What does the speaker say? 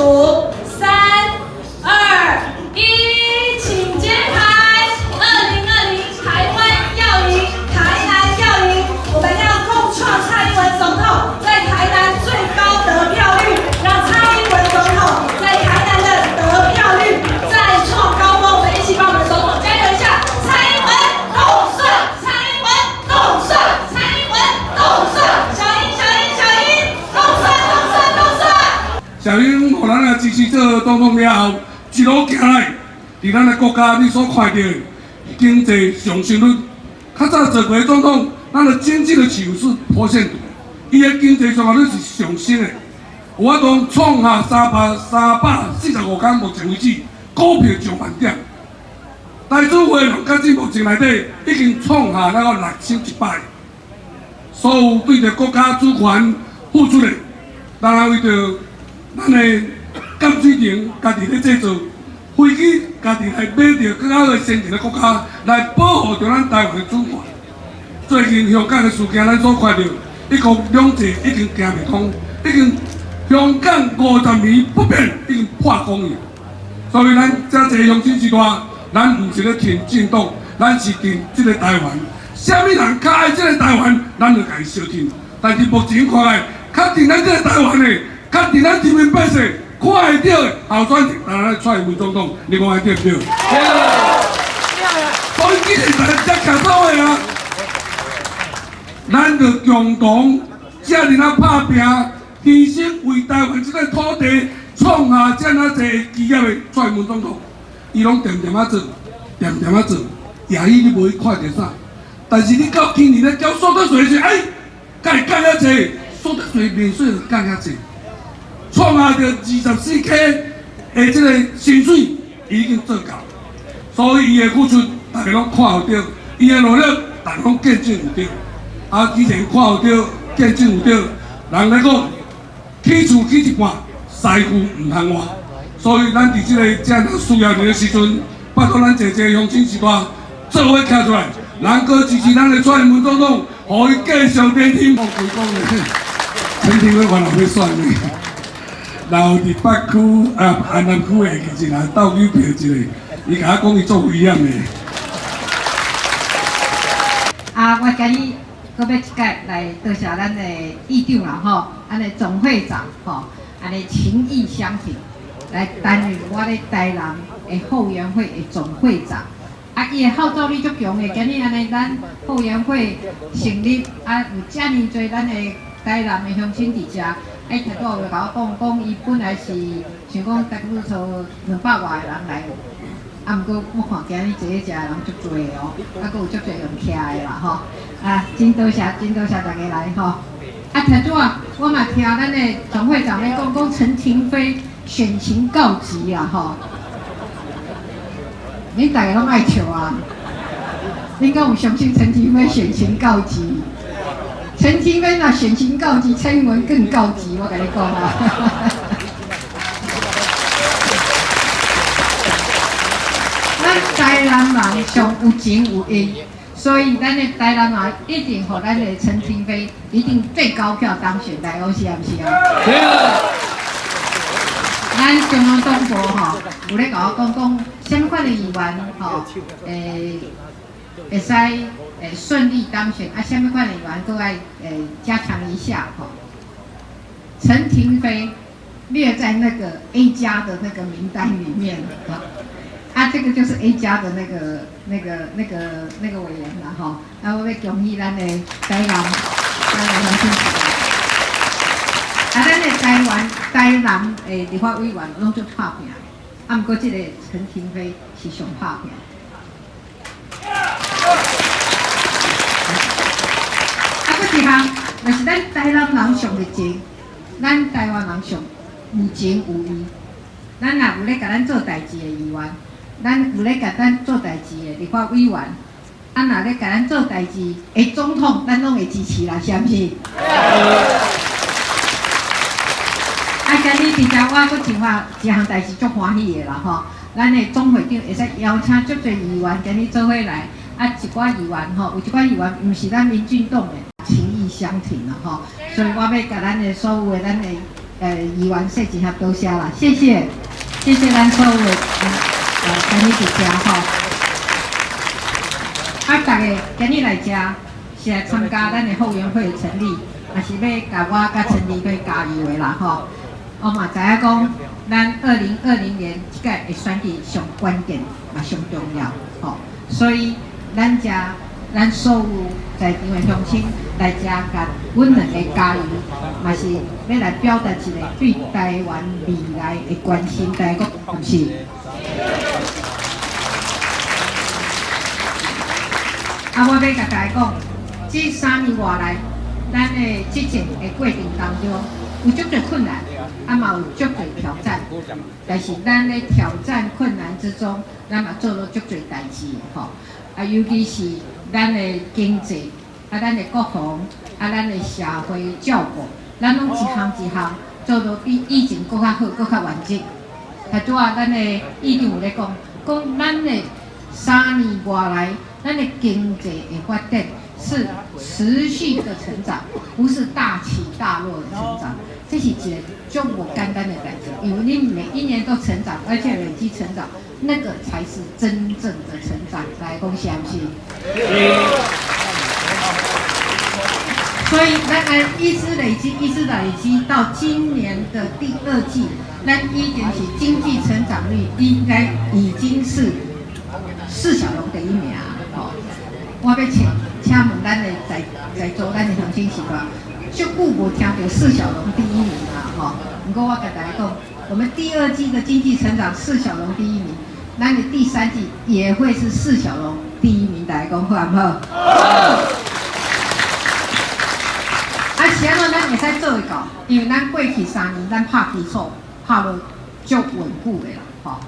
數，三、二、一，請揭牌。2020台灣要贏，台南要贏，我們要共創蔡英文總統在台南最高得票率，讓蔡英文總統在台南的得票率再創高峰。我們一起幫我們的總統加油一下！蔡英文當選，蔡英文當選，蔡英文當選，小英小英小英，當選當選當選。小英予咱來支持做總統了後，一路行來，佇咱的國家你所看到的經濟上升率，較早做過總統，咱的經濟的起伏是坡線圖，伊的經濟上率是上升的，有法度創下345工，目前為止股票上萬點，台資匯融截至目前內底已經創下那個6100億，所有對著國家主權付出的，當然為著咱的淡水亭家己咧製造飛機，家己來買著閣較的先進的國家來保護著咱台灣的主權。最近香港的事件，咱所看著一國兩制已經行袂通，已經香港50年不變，已經破功去。所以咱遮濟鄉親時代，咱毋是咧挺政黨，咱是挺這個台灣。啥物人較愛這個台灣，咱就共伊相挺。但是目前看來，較挺咱這個台灣的，較挺咱人民百姓看會著的候選人，當然蔡英文總統，你講對毋對？所以今日大家徛做伙啊，咱就共同遮爾啊拍拚，犧牲為台灣這個土地創下遮爾濟基業的蔡英文總統，伊攏恬恬仔做，恬恬仔做，也許你無去看著啥，但是你到今年咧繳所得稅時，哎，共伊降遐濟，所得稅免稅就降遐濟。創下著24K 的這個薪水已經做到，所以伊的付出，大家攏看有著，伊的努力，大家攏見證有著。啊，既然看有著，見證有著，人咧講起厝起一半，師傅毋通換。所以咱佇這個遮爾需要人的時陣，拜託咱濟濟鄉親序大做伙徛出來，人閣支持咱的蔡英文總統，予伊繼續連任。我規講的，陳廷飛原來欲選的。然後佇北區啊，安南區的其實也鬥去票一個，伊共我講伊做危險的。啊，我今日閣欲一擺來多謝咱的議長啦吼，咱的總會長吼，按呢情義相挺，來擔任我咧台南的後援會的總會長。啊，伊的號召力足強的，今日按呢咱後援會成立，啊，有遮爾濟咱的台南的鄉親佇遮。哎，頭拄有共我講，講伊本來是想講大概說200外个人來，啊，毋過我看今日坐咧遮的人足濟的哦，啊，閣有足濟用徛的啦吼，啊，真多謝，真多謝大家來吼。啊，頭拄仔我嘛聽咱的總會長咧講，講陳亭妃選情告急啊吼，恁大家攏愛笑啊？恁敢有相信陳亭妃選情告急？陳亭妃若選情告急，蔡英文更告急，我共你講啊！咱台南人上有情有義，所以咱的台南人一定予咱的陳亭妃一定最高票當選，來，是毋是啊？對啊。咱中央黨部吼，有咧共我講講，啥物款的議員吼，會使順利當選，啊，啥物款的議員閣愛加強一下吼。陳亭妃列在那個 A 加的那個名單裡面，啊，這個就是 A 加的那個委員啦，吼。啊，我欲恭喜咱的台南，咱的鄉親。啊，咱的台灣台南的立法委員攏足拍拚，啊，毋過這個陳亭妃是上拍拚。啊，閣一項，就是咱台南人上熱情，咱台灣人上有情有義。咱若有咧共咱做代誌的議員，咱有咧共咱做代誌的立法委員，啊，若咧共咱做代誌的總統，咱攏會支持啦，是毋是？啊，今日佇遮我閣真話一項代誌足歡喜的啦吼，咱的總會長會使邀請足濟議員今日做伙來，啊，一寡議員吼，有一寡議員毋是咱民進黨的，情義相挺啦吼，所以我欲共咱的所有的咱的議員說一下多謝啦，謝謝，謝謝咱所有的今日佇遮吼。啊，逐家今日來遮是來參加咱的後援會的成立，也是欲共我佮陳麗去加油的啦吼。我嘛知影講，咱2020年這屆的選舉上關鍵嘛上重要吼，所以咱遮咱所有在場的鄉親來遮共阮兩個加油，嘛是欲來表達一個對台灣未來的關心，大家講毋是？啊，我欲共大家講，這3年外來，咱的執政的過程當中，有足濟困難，啊嘛有足濟挑戰，但是咱咧挑戰困難之中，咱嘛做了足濟代誌吼。啊，尤其是咱的經濟，啊，咱的國防，啊，咱的社會照顧，咱攏一項一項做到比以前閣較好、閣較完整。啊，拄仔咱的議長有咧講，講咱的3年外來，咱的經濟的發展是持續的成長，不是大起大落的成長。這是一個足無簡單的代誌，因為你每一年都成長，而且累積成長，那個才是真正的成長。來，講是毋是？所以，咱愛一直累積，一直累積到今年的第二季，咱已經是經濟成長率應該已經是四小龍第一名吼。我欲請問咱的在座咱的鄉親是吧？足久無聽著四小龍第一名啊吼。毋過我共大家講，我們第二季的經濟成長四小龍第一名，咱的第三季也會是四小龍第一名，大家講好毋好？好。啊，是按怎咱會使做會到？因為咱過去3年咱拍基礎拍落足穩固的啦，吼。